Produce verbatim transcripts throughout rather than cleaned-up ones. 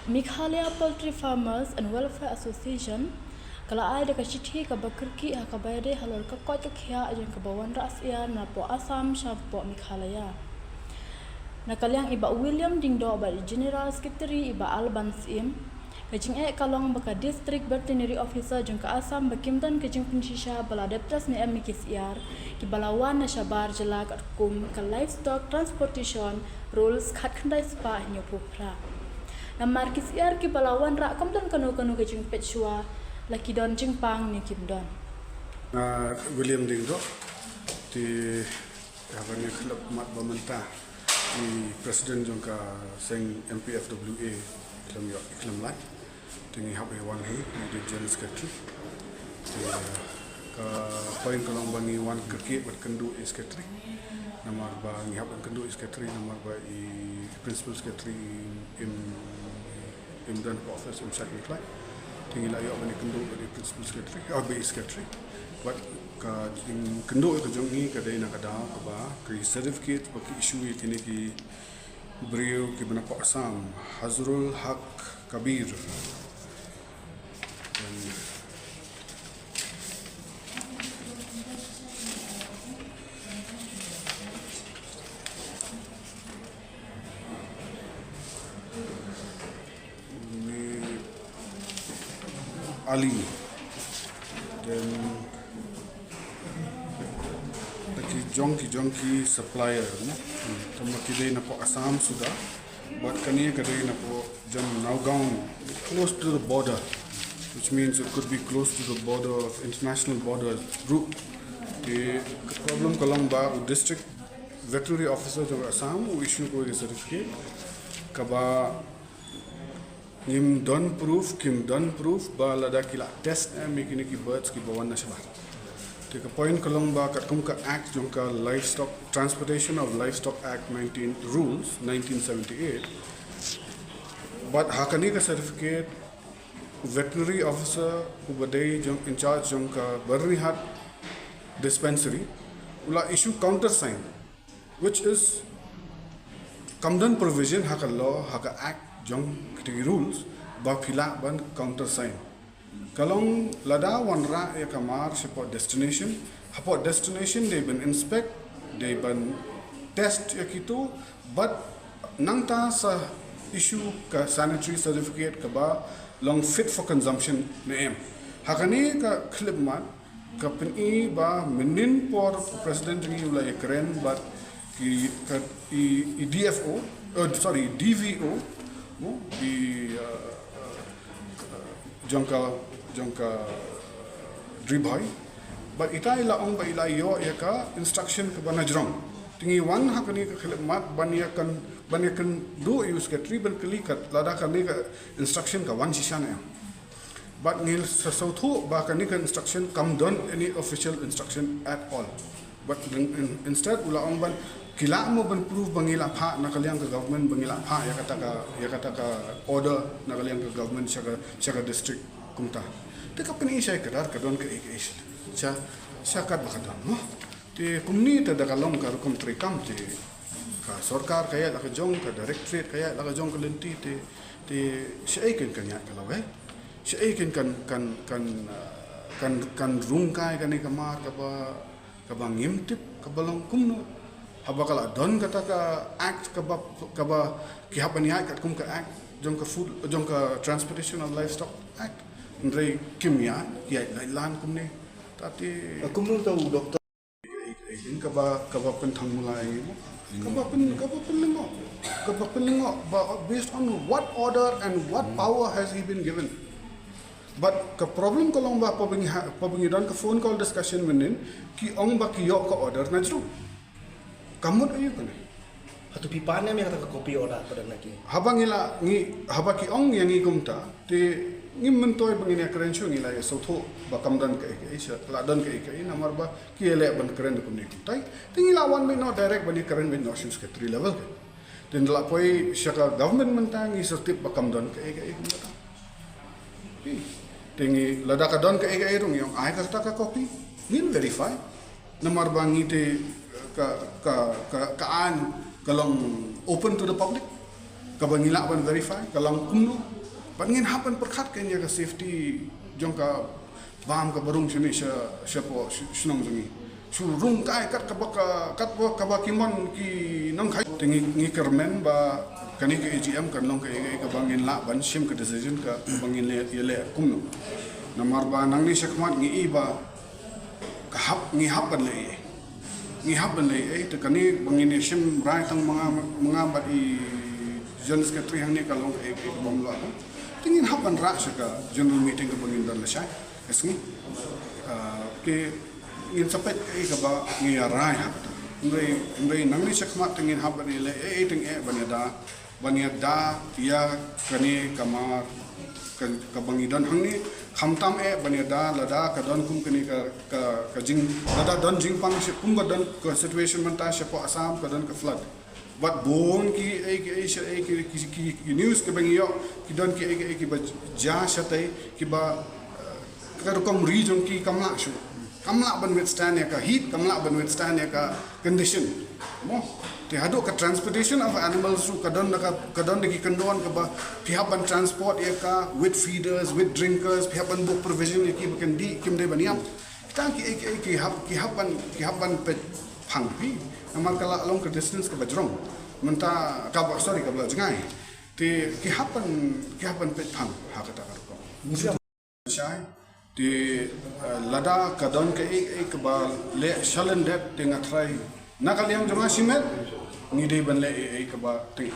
Meghalaya Poultry Farmers and Welfare Association ka la ai da ka shithi kaba kyrkieh ha kaba ïadei halor ka koit ka khiah jong kaba wanrah syiar napoh Assam shapoh Meghalaya. Na ka liang i Bah William Diengdoh bad i General Secretary i Bah Alban Syiem, ka jingeh ka long ba ka District Veterinary Officer jong ka Assam ba kim don ka jingpynshisha ba la dep test ne em ïa ki syiar kiba la wan na shabar jylla katkum ka Livestock Transportation Rules khatkhyndai spah hynñiewphew phra. Namar ki syiar kiba la wanrah kam don kano kano ka jingpeit shuwa, la ki don jingpang ne kim don. Nga William Diengdoh, te haba ngi khlem mat ba mynta i President jong ka seng M P F W A khlem ïoh, khlem lait. Te ngi hap ïa wan hi, ngi dei General Secretary. Te ka point ka long ba ngi wan kyrkieh bad kynduh ïa i Secretary. Namar ba ngi hap ban kynduh ïa i Secretary, namar ba i Principal Secretary im, im don hapoh office, im shait khlaiñ. Te ngi la ïoh ban ïakynduh bad i Principal Secretary, oh, bad i Secretary. Bad ka jingkynduh ka jong ngi ka dei na ka daw kaba ki certificate ba ki issue ïa kine ki briew kiba napoh Assam, Hazrul Haq Kabir. Ni Ali. Then da ki jong ki jong ki supplier, no? Tangba ki dei napoh Assam suda. Bad kane ka dei napoh jan Nagaon, close to the border, which means it could be close to the border of international border route. Te ka problem ka long ba u district veterinary officer jong Assam u issue ko ka certificate kaba ngim don proof, kim don proof ba lada ki la test ne em ïa kine ki birds kiba wan na shabar. Te ka point ka long ba katkum ka Act jong ka Livestock, Transportation of Livestock Act nineteen, Rules nineteen seventy-eight. Bad ha kane ka certificate, veterinary officer uba dei jong, in charge jong ka Byrnihat dispensary, u la issue countersign, which is kam don provision ha ka law, ha ka Act jong kita ki rules ba phi lah ban countersign. Ka long lada wanrah ïa ka mar shapoh destination, hapoh destination dei ban inspect, dei ban test ïa kito, bad nangta sa issue ka sanitary certificate kaba long fit for consumption ne em. Ha kane ka khyllipmat, ka pyni ba mynnin por President jong ngi u la ïakren bad ki, ka, i, i D F O, eh, sorry, D V O, no? I, eh, eh, jong ka, jong ka Ri Bhoi. Bad ita i la ong ba i la ïoh ïa ka instruction kaba na jrong. Te ngi wan ha kane ka khyllipmat ban ïakyn, ban ïakynduh ïa u Secretary ban kylli kat lada kane ka instruction ka wan shisha ne em. Bad ngi sa sngewthuh ba kane ka instruction kam don any official instruction at all. But in, in, instead u la ong ban ki lah mo ban prove ba ngi la phah na ka liang ka government, ba ngi la phah ïa kata ka, ïa kata ka order na ka liang ka government sha ka, sha ka district kumta. Te ka pyni sha ka dei ka don kaei kaei sha, sha, sha kat ba ka don, no? Te kumne te da ka long ka rukom treikam te ka sorkar ka ïaid la ka jong, ka directorate ka ïaid la ka jong ka lynti te, te shaei kan kan ïaid ka lawei. Shaei kan kan, kan, kan, ah, kan, kan rung kai kane ka mar kaba, kaba ngim tip kaba long kumno. Haba ka la don kata ka act kaba, kaba ki hap ban ïaid katkum ka act jong ka food, jong ka Transportation of Livestock Act. Hynrei kim ïaid, ki ïaid lait lan kumne. Te kumno te u doktor. Kaba, kaba pynthang mula ïa ngi mo. Kaba pyn, kaba pynlyngngoh. Kaba pynlyngngoh ba based on what order and what power has he been given. But ka problem ka long ba paba ngi ha, paba ngi don ka phone call discussion mynnin, ki ong ba ki ïoh ka order na jrong. Ka mut aïu kane? Hato phi pan ne em ïa kata ka copy order ka don na ki? Haba ngi la, ngi, haba ki ong ïa ngi kumta, te ngim myntoi ba ngin ïakren shuh, ngi la ïa sngewthuh ba kam don kaei kaei, sha la don kaei kaei, namar ba ki ïaleh ban kren da kumne kumtai. Te ngi la wan beit noh direct ban ïakren beit noh sha u secretary level ka. Te ngi la poi sha ka government mynta, ngi sa tip ba kam don kaei kaei kumta. Te ngi lada ka don kaei kaei ruh ngi ong ai kata ka copy, ngin verify. Namar ba ngi te ka, ka, ka, ka aiñ ka long open to the public. Kaba ngi lah ban verify ka long kumno. Bad ngin hap ban pyrkhat kein ïa ka safety jong ka bam kaba rung shane sha, shapoh sh-, shnong jong ngi. Shu rung kai kat kaba ka, kat ba kaba ki mon ki nongkhia. Te ngi, ngi kyrmen ba kane ka A G M kan long kaei kaei kaba ngin lah ban shim ka decision ka, kaba ngin leh, ïaleh kumno. Namar ba nangne shakhmat ngi i ba ka hap, ngi hap ban leh ei. Ngi hap ban leh ei, te kane ba ngin ïa shim rai tang ma nga, ma nga bad i General Secretary hangne ka long kaei kaei kaba ym lah. Te ngin hap ban rah sha ka general meeting kaba ngin don lashai ka sngi. Ah, te ngin sa peit kaei kaba ngi ïa rai ha kata. Hynrei, hynrei nangne shakhmat te ngin hap ban ïaleh ei, ei teng eh ban ïada, ban ïada ïa kane ka mar ka, kaba ngi don hangne, khamtam eh ban ïada lada ka don kum kane ka, ka, ka jing, lada don jingpang shi, kum ka don ka situation mynta shapoh Assam ka don ka flood. Bad bun ki ei ki ei sha ei ki, ki, ki, ki news kiba ngi ïoh, ki don ki ei ki ei kiba jia shatei, kiba, eh, ka rukom ri jong ki kam lah shuh. Kam lah ban withstand ïa ka heat, kam lah ban withstand ïa ka condition. Mo, te haduh ka transportation of animals ruh ka don da ka, ka don da ki kyndon kaba phi hap ban transport ïa ka with feeders, with drinkers, phi hap ban book provision ïa ki ba kin dih, kim dei ban ïap. Kita ki ei ki ei ki hap, ki hap ban, ki hap ban peit phang phi. Namar ka la long ka distance kaba jrong. Mynta kaba, sorry, kaba la jngai. Te ki hap ban, ki hap ban peit phang ha kata ka rukom. Shai. Te, eh, lada ka don kaei kaei kaba leh shalyndet te nga tharai na ka liang jong nga shimet ngi dei ban leh ei ei kaba teng.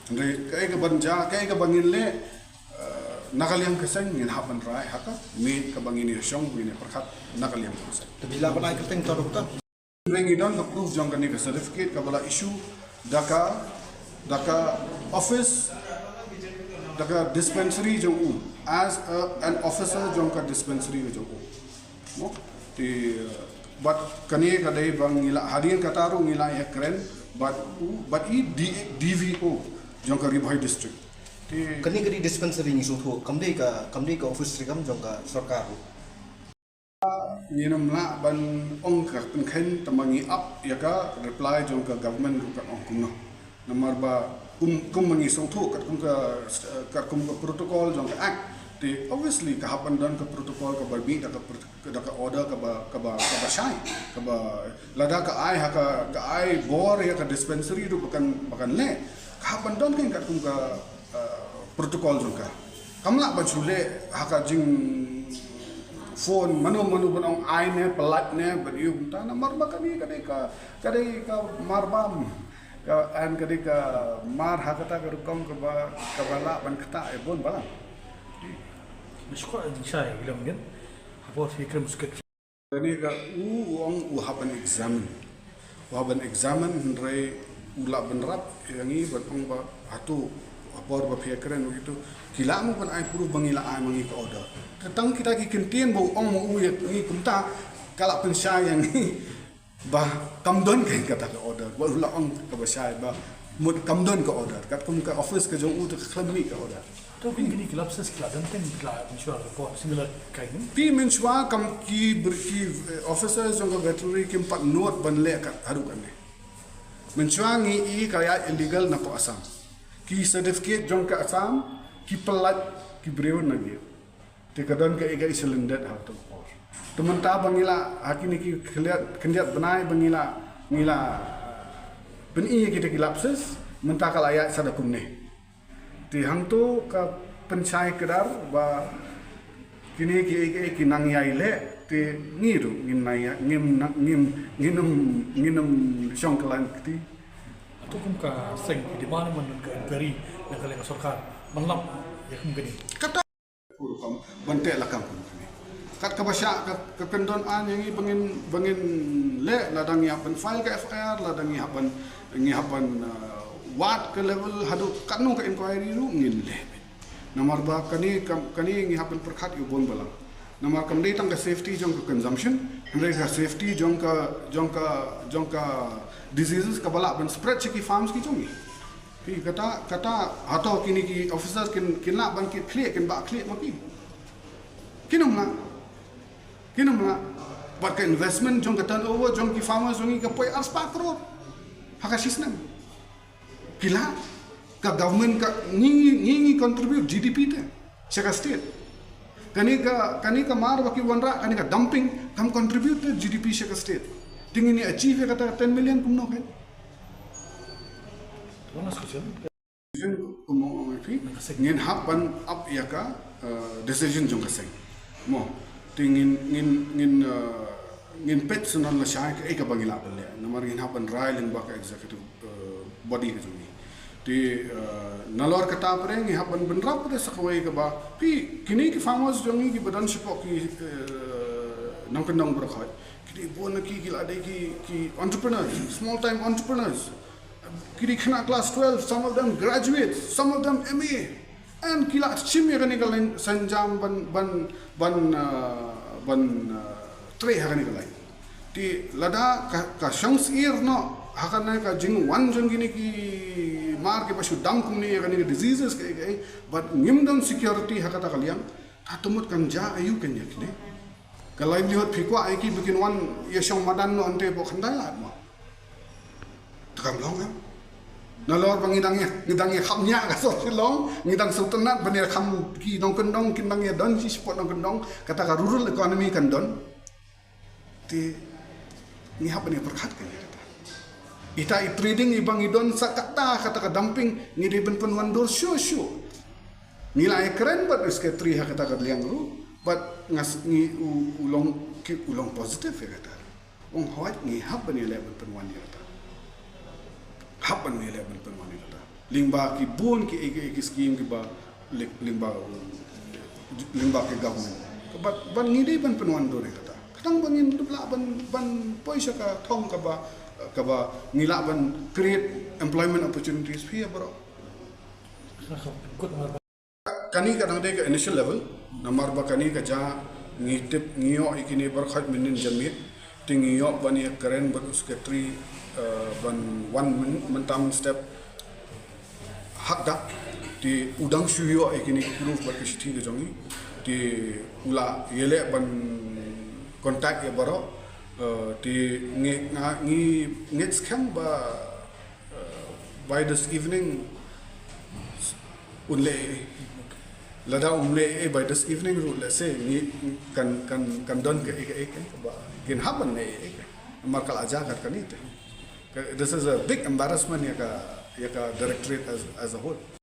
Hynrei kaei kaban jia, kaei kaba ngin leh, eh, na ka liang ka seng ngin hap ban rai ha ka miet kaba ngin ïa shong, ngin ïa pyrkhat na ka liang ka seng. Te phi lah ban ai kyrteng, to, Doctor? Hynrei ngi don ka proof jong kane ka certificate kaba la issue da ka, da ka office, da ka dispensary jong u, as a, an officer jong ka dispensary jong u. Mo? Te, eh, bad kane ka dei ba ngi la, hadien kata ruh ngi la ïakren bad u, bad i D-, D V O jong ka Ri Bhoi District. Te kane ka dei dispensary ngi sngewthuh, kam dei ka, kam dei ka office treikam jong ka sorkar ruh. Ngin ym lah ban ong ka pynkheiñ, tangba ngi ap ïa ka reply jong ka government ruh kan ong kumno. Namar ba kum, kum ma ngi sngewthuh katkum ka, katkum ka protocol jong ka act. Te obviously ka hap ban don ka protocol kaba mih da ka prot-, da ka order kaba, kaba, kaba shai. Kaba lada ka ai ha ka, ka ai bor ïa ka dispensary ruh ba kan, ba kan leh. Ka hap ban don kein katkum ka, eh, protocol jong ka. Kam lah ban shu leh ha ka jingphone mano mano ban ong ai ne, pyllait ne, ban ïoh kumta, namar ba kane ka dei ka, ka dei ka mar bam. Ka, an ka dei ka mar ha kata ka rukom kaba, kaba lah ban ktah ïa bun balang. Mishkwa jingshai, bilang ngin. Hapoh fi krim skit. Kane ka u, u ong u hap ban examine. U hap ban examine, hynrei u lah ban rap ïa ngi ban ong ba hato ha por ba phi ïakren ïa kitu, ki lah mo ban ai proof ba ngi la ai ma ngi ka order. Te tang kita ki kyntien ba u ong ma u ïa ngi kumta ka la pynshai ïa ngi ba kam don kein kata ka order. Ba u la ong kaba shai ba mut kam don ka order. Katkum ka office ka jong u te ka khlem mih ka order. To kum kine ki lapses ki la don teng, ki la mynshuwa report similar kind. Te mynshuwa kam ki br-, ki, eh, officers jong ka veterinary kim pat nud ban leh kat haduh katne. Mynshuwa ngi i ka ïaid illegal napoh Assam. Ki certificate jong ka Assam ki pyllait ki briew na ngi. Te ka don kaei kaei shalyndet ha kato ka por. Te mynta ba ngi la, ha kine ki khyndiat, khyndiat bnai ba ngi la, ngi la pyni ïa kita ki lapses, mynta ka la ïaid sa da kumne. Te hangto ka pynshai kdar ba kine kiei kiei ki nang ïai leh, te ngi ruh ngin nang ïa, ngim nang, ngim, ngin ym, ngin ym shong kyllaiñ kti. Hato kum ka seng ki demand ban don ka inquiry na ka liang ka sorkar ban lap ïa kum kane? Kata rukom ban teh lakam kum kane. Kat kaba shah ka, ka kyndon aiñ ïa ngi ba ngin, ba ngin leh, lada ngi hap ban file ka F I R, lada ngi hap ban, ngi hap ban, uh, wad ka level haduh katno ka inquiry ruh ngin leh. Namar ba kane kam, kane ngi hap ban pyrkhat ïa u bun balang. Namar kam dei tang ka safety jong ka consumption, hynrei ka safety jong ka, jong ka, jong ka diseases kaba lah ban spread sha ki farms ki jong ngi. Phi kata, kata hato kine ki officers kin, kin lah ban kit khlieh, kin bah khlieh ma phi? Kin ym lah. Kin ym lah. Bad ka investment jong ka turnover jong ki farmers jong ngi ka poi ar spah klur ha ka shi snem. Ki lah. Ka government ka ngi ngi ngi contribute G D P te sha ka state. Kane ka kane ka mar ba ki wanrah kane ka dumping kam contribute te G D P sha ka state. Te ngin ïa achieve ïa kata ten million kumno kan? One last question. Decision kumno, ngin hap ban ap ïa ka, uh, decision jong ka seng. Mo, te ngin ngin ngin uh, ngin peit sa na la shai ka ei kaba ngi lah ban leh. Namar ngin hap ban rai lyngba ka executive, uh, body ka jong ngi. Te, uh, nalor kata pat ngi hap ban bynrap pat sa kawei kaba phi kine ki farmers jong ngi kiba don shapoh ki, uh, nongkyndong baroh khoit. Kine bun na ki ki la dei ki ki entrepreneurs, small time entrepreneurs. Ki dei khynnah class twelve, some of them graduates, some of them M A. And ki la shim ïa kane ka lane synjam ban ban ban uh, ban uh, trei ha kane ka lane. Te lada ka ka shong sir noh ha kane ka jingwan jong kine ki mar kiba shu dam kumne ïa kane ka diseases ka ei ka ei, but ngim don security ha kata ka liang. Ka tumut kan ja aïu kan ïa kine. Ka livelihood phi kwah ïa ki ba kin wan ïa shong madan noh ante hapoh khyndai lad mo. Te kam long em. Nalor ba ngi dang ïa ngi dang ïa kham nia ka sor Shillong, ngi dang sngewtynnat ban ïa kham ki nongkyndong kin dang ïa don shi shapoh nongkyndong, kata ka rural economy kan don. Te ngi hap ban ïa pyrkhat ka ïa kata. Ita i trading iba ngi don sa kata, kata ka dumping ngi dei ban pynwandur shuh shuh. Ngi la ïa kren bad u secretary ha kata ka liang ruh, bad ngas ngi u, u long ki u long positive ïa kata. Ong hawai ngi hap ban ïa leh ban pynwan ïa kata. Hap ban ïa leh ban pynwan ïa kata. Lyngba ki bun ki ei ki ei ki scheme kiba lyngba lyngba ki government. Bad ban ngi dei ban pynwandur ïa kata. Kata ba ngin dup lah ban ban poi sha ka thong kaba kaba ngi lah ban create employment opportunities phi ïa baroh. Kani ka dang dei ka initial level, namar ba kani ka ja ngi tip ngi ïoh ïa kine baroh khoit mynnin janmiet, te ngi ïoh ban ïa kren bad u secretary, eh, ban wan myn- mynta mynstep hakda, te u dang shu ïoh ïa kine ki proof bad ki shithi ka jong ngi, te u la ïaleh ban contact ïa baroh, eh, te ngi nga ngi ngeit skhem ba, eh, by this evening, un leh, lada um leh, eh, by this evening ruh, let's say, ngi kan kan kan don ka ei ka ei ka ba kin hap ban leh, eh, namar ka la ja kat kani te. Ka- This is a big embarrassment ïa ka ïa ka directorate as as a whole.